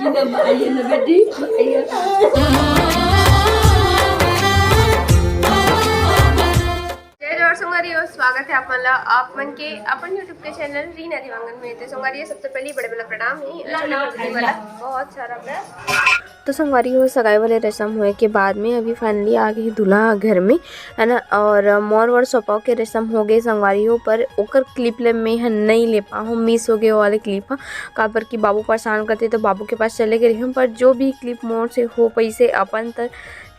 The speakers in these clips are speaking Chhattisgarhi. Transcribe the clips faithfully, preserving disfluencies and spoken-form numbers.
आइए ना बेटी, आइए। जय जोहार संगवारी हो, स्वागत है आप मन ला, आप मन के अपन YouTube के चैनल रीना देवांगन में। तो संगवारी हो, सबसे पहले बड़े वाला प्रणाम है, छोटे वाला बहुत सारा प्यार। तो संगवारी हो, सगाई वाले रसम होए के बाद में अभी finally आ गए दूल्हा घर में, है ना। और मोर वर सौंपाव के रसम हो गए संगवारी हो, पर ओकर clip ले मैं ह नहीं ले पाहूँ, miss हो गए वो वाले clip ह, काबर कि बाबू परेशान करते तो बाबू के पास चले गए रहे हूँ। पर जो भी clip मोर से हो पैसे अपन तर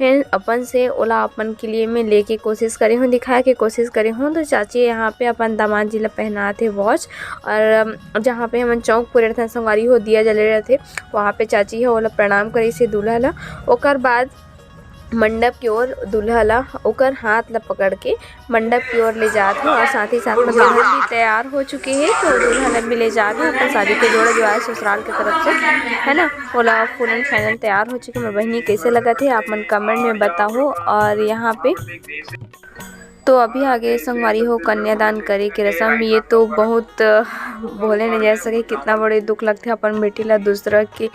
है, अपन से ओला अपन के लिए मैं लेके कोशिश करे हूँ, दिखाए के कोशिश करे हूँ। तो चाची यहाँ पे अपन दामाद जी ला पहनात हे watch, और अम, जहाँ पे हमन चौक पुरे रहथन संगवारी हो, दिया जले रहथे, वहाँ पे चाची ह ओला प्रणाम करे से दूल्हा ला। ओकर बाद मंडप की ओर दूल्हा ला ओकर हाथ ला पकड़ के मंडप की ओर ले जात हे, और साथ ही साथ में दुल्हन भी तैयार हो चुकी है, तो दुल्हन भी ले जात हे अपन शादी के जोड़ा जो आए ससुराल की तरफ से, है ना। ओला full and final तैयार हो चुकी है। मोर बहिनी, कैसे लगत हे, आप मन comment में बताओ। और यहाँ पे तो अभी आगे संगवारी हो कन्यादान करे के रसम। ये तो बहुत, अ, बोले नहीं जा सके, कितना बड़े दुख लगथे अपन बेटी ला दूसरा के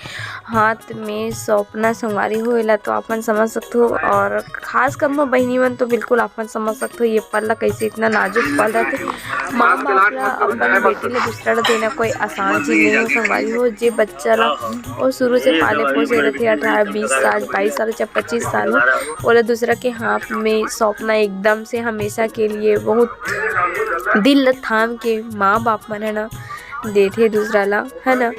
हाथ में सौंपना संगवारी हो। एला तो आप मन समझ सकथो, और खास कर मोर बहिनी मन तो बिल्कुल आप मन समझ सकथो, ये पल ला कैसे, इतना नाजुक पल रहथे। माँ बाप ला अपन बेटी ला दूसरा ला देना कोई आसान चीज नहीं हो संगवारी हो। जे बच्चा ला वो शुरू से पाले पोसे रहथे, अठारह, बीस साल, बाईस साल, चाहे पच्चीस साल हो, ओला दूसरा के हाथ में सौंपना एकदम से हमेशा के लिए बहुत दिल थाम के माँ बाप मन है ना देथे दूसरा ला, है ना।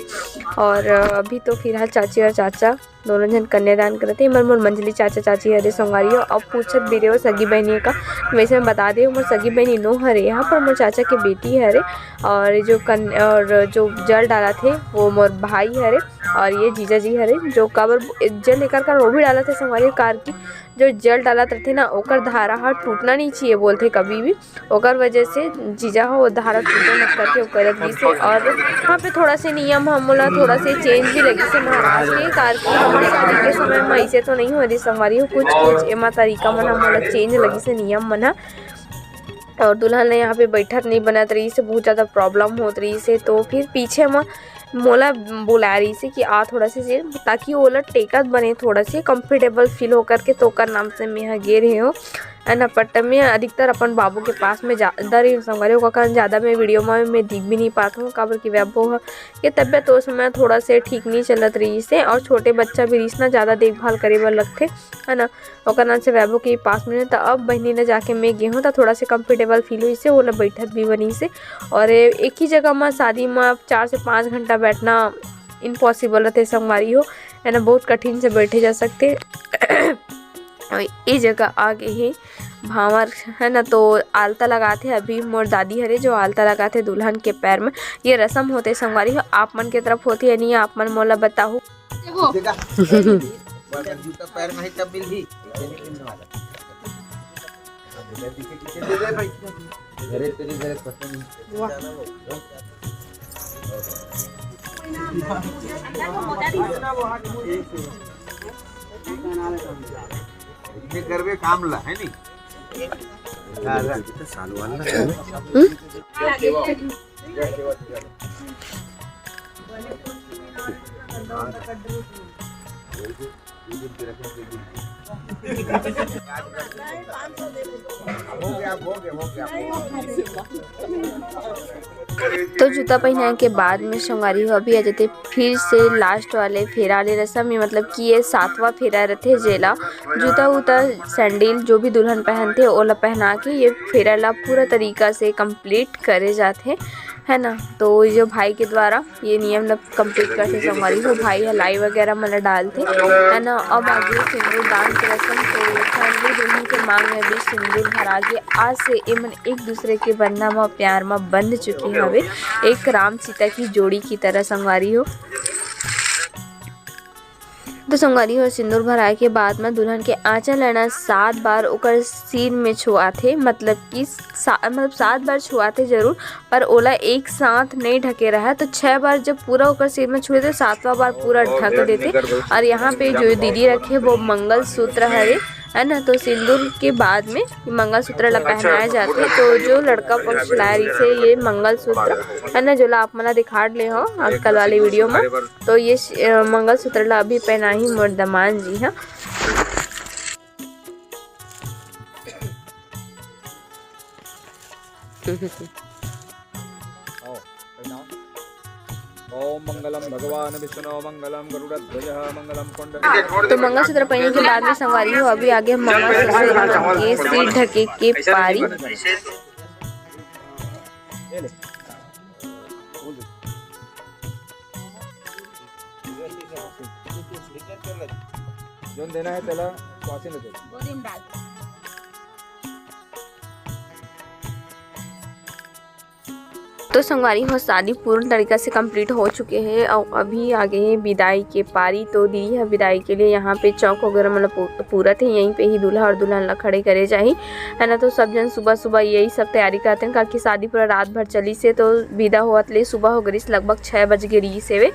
और अभी तो फिलहाल चाची और चाचा दोनों झन कन्यादान करत हे। एमन मोर मंझली चाचा चाची हरे संगवारी हो। अब पूछत भी रहे हो सगी बहिनी का, वैसे मैं बता दे, मोर सगी बहिनी नो हरे, यहाँ पर मोर चाचा के बेटी हरे, और जो कन-, और जो जल डालत हे वो मोर भाई हरे, और ये जीजा जी हरे, जो काबर जल लेकर कर वो भी डालत हे संगवारी हो, कार की जो जल डालत रहथे ना, ओकर धारा ह टूटना नहीं चाहिए बोलथे कभी भी। ओकर वजह से जीजा ह वो धारा टूटे मत करके वो करत रहिस हे। और यहाँ पे थोड़ा से नियम ह मोला थोड़ा से change भी लगिस हे महाराज के, कार कि हमर शादी के समय में ऐसे तो नहीं हो रही संगवारी हो, कुछ कुछ एमा तरीका मन ह मोला change लगिस हे नियम मन ह। और दुल्हन ने यहाँ पे बैठत नहीं बनत रहिस हे, बहुत ज़्यादा problem होत रहिस हे, तो फिर पीछे म मोला बुलाए रहिस हे कि आ थोड़ा से जे, ताकि ओला टेकत बने, थोड़ा से comfortable feel हो करके, तो ओकर नाम से मैं ह गे रहे हो, है ना। But मैं अधिकतर अपन बाबू के पास में ज़्यादा रही हूँ संगवारी हो, ओकर कारण ज़्यादा मैं video में मैं दिख भी नहीं पात हूँ, काबर कि वैभव ह के तबीयत उस समय थोड़ा से ठीक नहीं चलत रहिस हे, और छोटे बच्चा भी रहिस ना, ज़्यादा देखभाल करे बर लगथे, है ना। ओकर नाम से वैभव के पास में, तो अब बहिनी ने जाके मैं गे हूँ, तो थोड़ा से comfortable feel होइस हे, ओला बैठत भी बनिस हे। और ए-, एक ही जगह में शादी में चार से पाँच घंटा बैठना impossible रहथे संगवारी हो, है ना, बहुत कठिन से बैठे जा सकथे। और ये जगह आ गए हे भांवर, है ना, तो आलता लगाथे अभी मोर दादी हरे, जो आलता लगाथे दुल्हन के पैर में। ये रसम होथे संगवारी हो, आप मन के तरफ होथे या नहीं, आप मन मोला बताहू। देखा? अगर जूता पैर में है तब मिलही। अरे तेरे, तेरे पसंद। वाह। ये करबे काम ला, है नी? साल वाला। तो जूता पहिनाए के बाद में संगवारी हो अभी आ जाथे फिर से last वाले फेरा ले रसम में, मतलब कि ये सातवां फेरा रथे, जेला जूता उता सैंडल जो भी दुल्हन पहनथे ओला पहना के ये फेरा ला पूरा तरीका से complete करे जाथे, है ना। तो ये जो भाई के द्वारा ये नियम ला complete करथे संगवारी हो, भाई ह लाई वगैरह मन ला डालथे, है ना। अब आगे सिंदूर दान के रसम। तो finally दुल्हन के मांग में भी सिंदूर भरा के आज से एमन एक दूसरे के बंधना म प्यार म बंध चुके हवे, एक राम सीता की जोड़ी की तरह संगवारी हो। तो संगवारी हो, सिंदूर भराए के बाद म दुल्हन के आंचल ला ना सात बार ओकर सिर में छुआथे, मतलब कि सा-, मतलब सात बार छुआथे जरूर, पर ओला एक साथ नहीं ढके रहे। तो छह बार जब पूरा ओकर सिर में छुए तो सातवां बार पूरा ढक देथे। और यहाँ पे जो दीदी रखे वो मंगलसूत्र हरे, है ना। तो सिंदूर के बाद में ये मंगलसूत्र ला पहनाया जाथे। तो जो लड़का पक्ष लाए रहिसे ये मंगलसूत्र, है ना, जो ला आप मन ला दिखा डले हो आजकल वाले वीडियो में, तो ये श-, अ, मंगलसूत्र ला अभी पहनाही मोर दमांद जी ह। आओ, पहनाओ। ओम मंगलम भगवान विष्णु मंगलम गरुड़ध्वज मंगलम पुंडरीकाक्ष। तो मंगलसूत्र पहनने के बाद में संगवारी हो, अभी आगे हम मंगलसूत्र के सिर ढके के पारी। ये ले। जोन देना है तेला पासिंग दे। तो संगवारी हो, शादी पूर्ण तरीका से complete हो चुके हे और अभी आगे हे विदाई के पारी। तो दीदी ह विदाई के लिए यहाँ पे चौक वगैरह मतलब पू-, पूरत हे, यहीं पे ही दूल्हा और दुल्हन ला खड़े करे जाही, है ना। तो सब जन सुबह सुबह यही सब तैयारी करते हैं, काकि शादी पूरा रात भर चलिस हे, तो विदा होवत ले सुबह हो गइस, लगभग छः बज गे रहिस हेवे,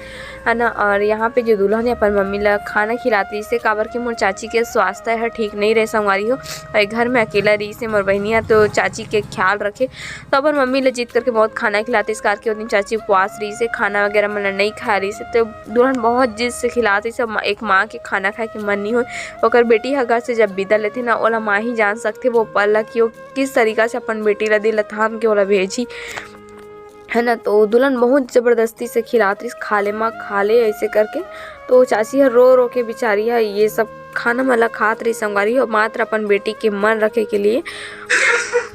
है ना। और यहाँ पे जो दुल्हन हे अपन मम्मी ला खाना खिलात रहिस हे, काबर कि मोर चाची के स्वास्थ्य ह ठीक नहीं रहे संगवारी हो, और घर में अकेला रहिस हे मोर बहिनी ह, तो चाची के ख्याल रखे। तो अपन मम्मी ला जिद करके बहुत खाना खिलात रहिस, काबर कि ओ दिन चाची उपवास रहिस हे, खाना वगैरह मन ला नहीं खाए रहिस हे। तो दुल्हन बहुत जिद से खिलात रहिस हे, एक माँ के खाना खाए के मन नहीं होय। ओकर बेटी ह घर से जब विदा लेथे ना, ओला माँ ही जान सकथे वो पल ला कि वो किस तरीका से अपन बेटी ला दिल ला थाम के ओला भेजही, है ना। तो दुल्हन बहुत जबरदस्ती से खिलात रहिस, "खा ले माँ, खा ले," ऐसे करके। तो चाची ह रो रो के बेचारी ह ये सब खाना मन ला खात रहिस संगवारी हो, मात्र अपन बेटी के मन रखे के लिए।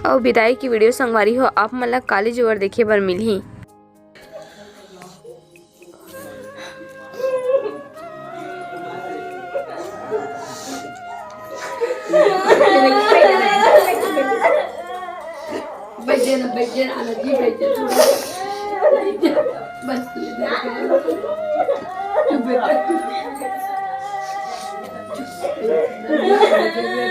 और विदाई की वीडियो संगवारी हो आप मन ला काली जुवर देखे बर मिलही। बैठ जाना, बैठ जाना, आना जी, बैठ जा, थोड़ा। बस, ये बैठ जा। तू बैठ जा।